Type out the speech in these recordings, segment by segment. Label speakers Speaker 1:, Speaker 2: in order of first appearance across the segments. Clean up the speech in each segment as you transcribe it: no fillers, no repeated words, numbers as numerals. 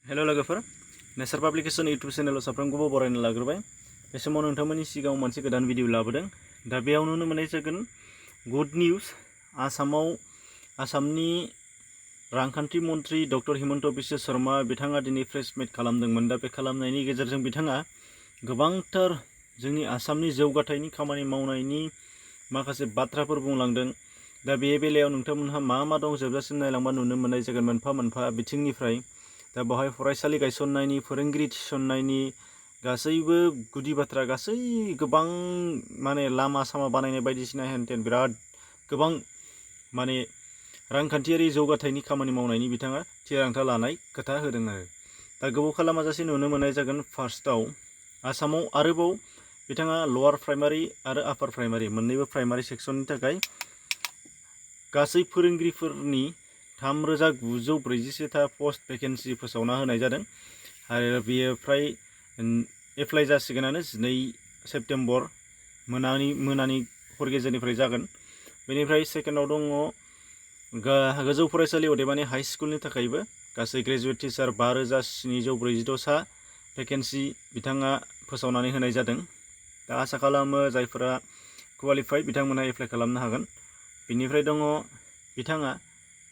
Speaker 1: हेल' लोगोफोर, नेचार publication YouTube चेनेलाव साफ्रोमखौबो बरायनो लाग्रोबाय। बे समाव नोंथांमोननि सिगाङाव मोनसे गोदान भिडिअ लाबोदों। दा बेयाव नुनो मोननाय जागोन गुड निउज। आसामनि रांखान्थि मन्त्रि डक्टर हिमन्त बिश्व शर्मा बिथाङा दिनै प्रेस मिट खालामदोंमोन। दा बे खालामनायनि गेजेरजों बिथाङा गोबांथार जोंनि आसामनि जौगाथायनि खामानि मावनायनि माखासे बाथ्राफोर बुंलांदों। दा बे बेलायाव नोंथांमोनहा मा दं जोबजासिम नायलांबा नुनो मोननाय जागोन मोनफा मोनफा बिथिंनिफ्राय। दा बेवहाय फरायसालि गायसननायनि, फोरोंगिरि थिसननायनि गासैबो गुदि बाथ्रा, गोबां लामा सामा बानायनाय बायदिसिना हेनटेन बिराद गोबां रांखान्थियारि जौगाथायनि खामानि मावनायनि बिथाङा थिरांथा लानाय खोथा होदों आरो। दा गोबाव खालामाजासे नुनो मोननाय जागोन फार्स्टआव आसामाव आरोबाव बिथाङा लवार प्राइमारि आरो आपार प्राइमारि मोन्नैबो प्राइमारि सेक्सननि थाखाय गासै फोरोंगिरिफोरनि 3947 पस्ट भेकेन्सि फोसावना होनाय जादों आरो बेयो फ्राय एप्लाइ जासिगोनानो 12 सेप्तेम्बर मोनानि हर गेजेरनिफ्राय जागोन। बेनिफ्राय सेकेन्डआव दङ गोजौ फरायसालि अदेबानि हाइ स्कुलनि थाखायबो गासै ग्रेजुवेट टिचार 5746 सा भेकेन्सि बिथाङा फोसावनानै होनाय जादों। दा आसा खालामो जायफोरा क्वालिफाइड बिथांमोनहा एप्लाइ खालामनो हागोन। बेनिफ्राय दङ बिथाङा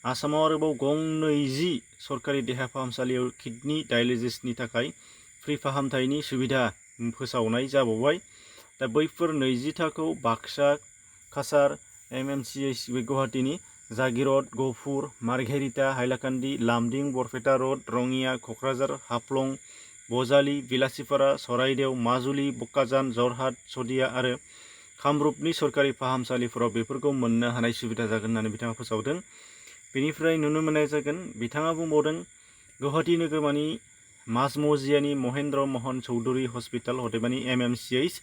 Speaker 1: आसामाव आरोबाव गं 20 सरकारि देहा फाहामसालियाव किडनि डायलिसिसनि थाखाय फ्रि फाहामथायनि सुबिदा फोसावनाय जाबावबाय। दा बैफोर 20थाखौ बाक्सा, काछार, MMCH गुवाहाटीनि जागिरद, गहपुर, मार्घेरिटा, हाइलाकान्दि, लामदिं, बरपेटा रड, रङिया, क'क्राझार, हाफ्लं, बजालि, बिलासिपारा, सराइदेव, माजुलि, बक्काजान, जरहाट, सदिया आरो कामरुपनि सरकारि फाहामसालिफोराव बेफोरखौ मोननो हानाय सुबिदा जागोन होननानै बिथाङा फोसावदों। बेनिफ्राय नुनो मोननाय जागोन बिथाङा बुंबावदों गुवाहाटी नोगोरमानि माजमजियानि महेन्द्र महन चौधुरी हस्पिटाल अदेबानि MMCH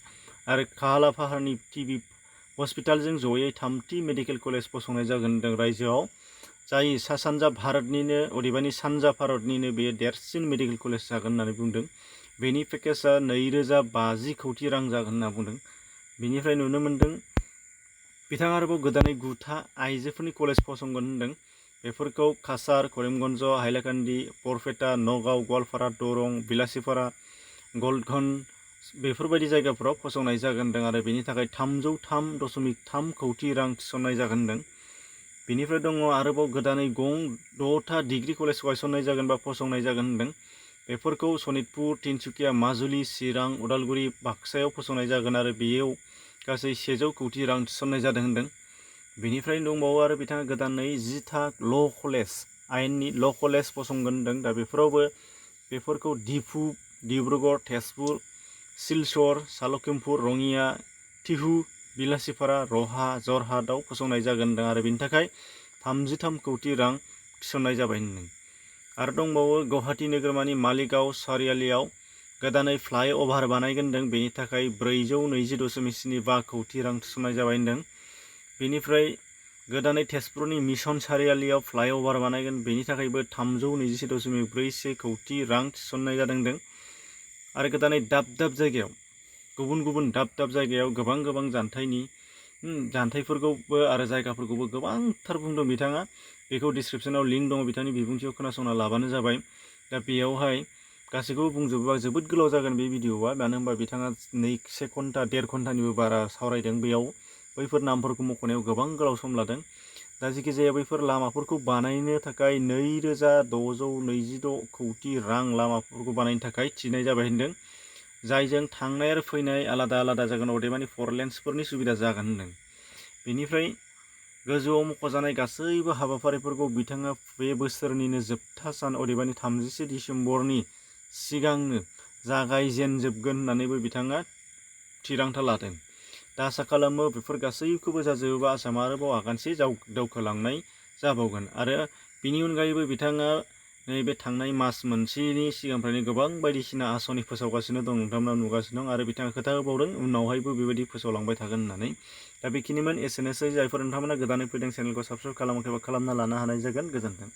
Speaker 1: आरो काहाला फाहारनि TB हस्पिटालजों जयै 3थि मेडिकेल कलेज फसंनाय जागोन होनदों रायजोआव, जाय सा-सानजा भारतनिनो अदेबानि सानजा भारतनिनो बेयो देरसिन मेडिकेल कलेज जागोन होननानै बुंदों। बेनि पेकेजआ 2050 कौटि रां जागोन होनना बुंदों। बेनिफ्राय नुनो मोन्दों बिथाङा आरोबाव गोदानै 9था आइजोफोरनि कलेज फसंगोन होनदों। बेफोरखौ काछार, करिमगन्ज, हाइलाकान्दि, बरपेटा, नगाव, गवालपारा, दरं, बिलासिपारा, गलकगन्ज बेफोरबायदि जायगाफोराव फसंनाय जागोन होनदों आरो बेनि थाखाय 303.3 कौटि रां थिसननाय जागोन होनदों। बेनिफ्राय दङ आरोबाव गोदानै गं 6था डिग्री कलेज गायसननाय जागोन बा फसंनाय जागोन होनदों। बेफोरखौ सनितपुर, तिनसुकिया, माजुलि, चिरां, उदालगुरि, बाक्सायाव फसंनाय जागोन आरो बेयाव गासै 100 कौटि रां थिसननाय जादों होनदों। बेनिफ्राय दंबावो आरो बिथाङा गोदानै 10था ल' कलेज, आयेननि ल' कलेज फसंगोन होनदों। दा बेफोरखौ डिब्रुगड़, तेजपुर, सिलचर, सालखिमपुर, रङिया, टिहु, बिलासिपारा, रहा, जरहाटआव फसंनाय जागोन होनदों आरो बेनि थाखाय 33 कौटि रां थिसननाय जाबाय होनदों। आरो दंबावो गुवाहाटी नोगोरमानि मालिगाव सारियालियाव गोदानै फ्लाइअभार बानायगोन होनदों। बेनि थाखाय 420.75 कौटि रां थिसननाय जाबाय होनदों। बेनिफ्राय गोदानै तेजपुरनि मिसन सारियालियाव फ्लाइअभार बानायगोन, बेनि थाखायबो 321.41 कौटि रां थिसननाय जादों होनदों। आरो गोदानै दाब दाब जायगायाव गोबां जानथायफोरखौबो आरो जायगाफोरखौबो गोबांथार बुंदों बिथाङा। बेखौ डिसक्रिपसनाव लिंक दङ, बिथांनि बिबुंथियाव खोनासंना लाबानो जाबाय। दा बेयावहाय गासैखौबो बुंजोबोबा जोबोद गोलाव जागोन बे भिडिअआ, मानो होनबा बिथाङा 1 घन्टा 1.5 घन्टानिबो बारा सावरायदों। बेयाव बैफोर नामफोरखौ मख'नायाव गोबां गोलाव सम लादों। दा जिखिजाया बैफोर लामाफोरखौ बानायनो थाखाय 2626 कौटि रां लामाफोरखौ बानायनो थाखाय थिनाय जाबाय होनदों, जायजों थांनाय आरो फैनाय आलादा जागोन अदेबानि 4 लेन्सफोरनि सुबिदा जागोन होनदों। बेनिफ्राय गोजौआव मख'जानाय गासैबो हाबाफारिफोरखौ बिथाङा बे बोसोरनिनो जोबथा सान अदेबानि 31 डिसेम्बरनि सिगांनो जागायजेनजोबगोन होननानैबो बिथाङा थिरांथा लादों। दा आसा खालामो बेफोर गासैखौबो जाजोबोबा आसामा आरोबाव आगानसे दावखोलांनाय जाबावगोन। आरो बिनि अनगायैबो बिथाङा नैबे थांनाय मास मोनसेनि सिगांनिफ्रायनो गोबां बायदिसिना आसनि फोसावगासिनो दं, नोंथांमोना नुगासिनो दं। आरो बिथाङा खोथा होबावदों उनावहायबो बेबायदि फोसावलांबाय थागोन होननानै। दा बेखिनिमोन, एसेनोसै। जायफोर नोंथांमोना गोदानै फैदों चेनेलखौ साबस्क्राइब खालामाखैबा खालामना लानो हानाय जागोन। गोजोन्थों।